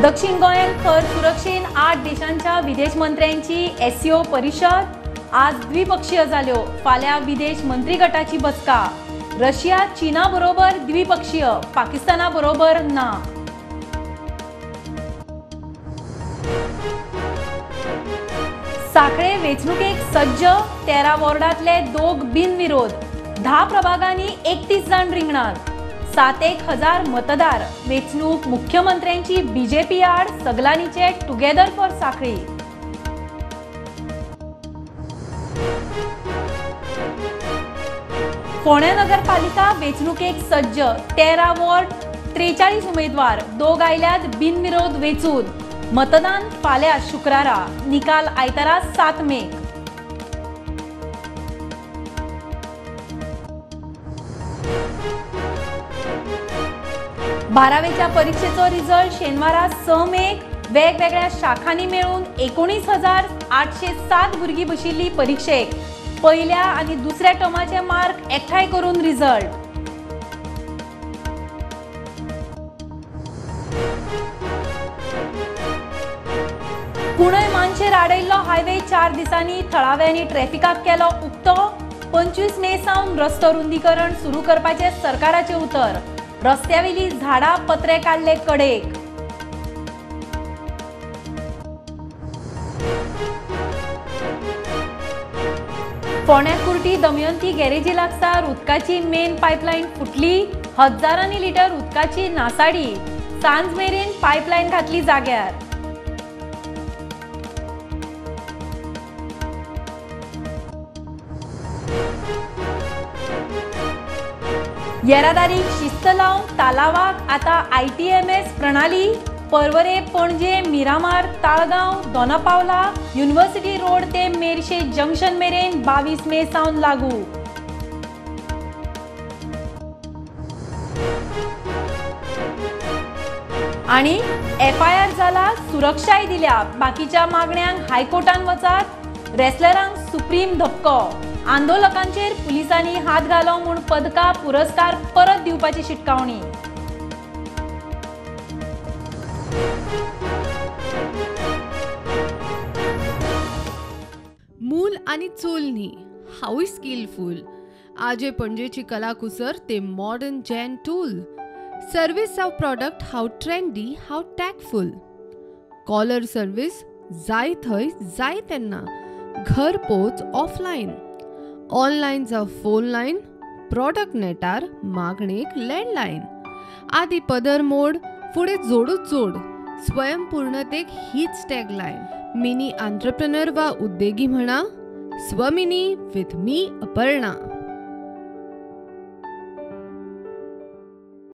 दक्षिण गोंयांत खर सुरक्षेन 8 देशांच्या विदेश मंत्र्यांची एससीओ परिशद आज द्विपक्षीय जाल्यो. फाल्यां विदेश मंत्री गटाची बसका. रशिया चीना बरोबर द्विपक्षीय, पाकिस्ताना बरोबर ना. साखळे वेंचणुकेक सज्ज. 13 वॉर्डांतले 2 बिनविरोध. 10 प्रभागांनी 31 जाण रिंगणार. 7,000 मतदार. वेंचणूक मुख्यमंत्र्यांची बीजेपी आड सगलांनीचे टुगेदर फॉर साखळी. फोंडें नगरपालिका वेंचणुकेक सज्ज. 13 वॉर्ड 43 उमेदवार. 2 आयल्यात बिनविरोध वेंचून. मतदान फाल्यां शुक्रारा. निकाल आयतारा 7 मेक. बारावेच्या परीक्षेचो रिझल्ट शेनवारा 6 मेक. वेगवेगळ्या शाखांनी मेळून 19,807 भुरगीं बशिल्ली परीक्षेक. पहिल्या आनी दुसऱ्या टर्माचे मार्क एकठांय करून रिझल्ट. कुणय मानशेर आडयल्लो हायवे 4 दिसांनी थळाव्यांनी ट्रॅफिकाक केलो उक्तो. 25 मे सावन रस्तो रुंदीकरण सुरू करपाचें सरकाराचें उतर. रस्त्यावेली झाडां पत्रे काडले कडेक. फोंड्या कुर्टी दमयंती गॅरेजी लागसार उदकाची मेन पायपलायन फुटली. हजारांनी लिटर उदकाची नासाडी. सांज मेरेन पायपलायन घातली जाग्यार. येरादारीक शिस्त लावंक तालावाक आतां ITMS प्रणाली. पर्वरे, पणजे, मिरामार, ताळगांव, दोनापावला, युनिव्हर्सिटी रोड ते मेरशे जंक्शन मेरेन 22 मे सावन लागू. आनी FIR जाला, सुरक्षाय दिल्या. बाकीच्या मागण्यांक हायकोर्टान वचात. रेसलरांक सुप्रीम धपको. आंदोलकांचेर पुलिसांनी हात घालो म्हूण पदकां पुरस्कार परत दिवपाची शिटकावणी. मूल आनी चूल न्ही, हांवूय स्किलफूल. आजे पणजेची कलाकुसर ते मॉडर्न जॅन टूल. सर्वीस जावं प्रॉडक्ट हांव ट्रेंडी, हांव टॅकफूल. कॉलर सर्वीस जाय थंय जाय तेन्ना, घर पोच ऑफलायन. ऑनलायन जावं फोन लायन, प्रॉडक्ट नेटार मागणेक लँडलायन. आदी पदर मोड, फुडें जोडूच जोड. स्वयंपूर्णतेक हीच टॅगलायन. मिनी आंत्रप्रेनर वा उद्देगी म्हणा, स्वमिनी विथ मी अपर्णा.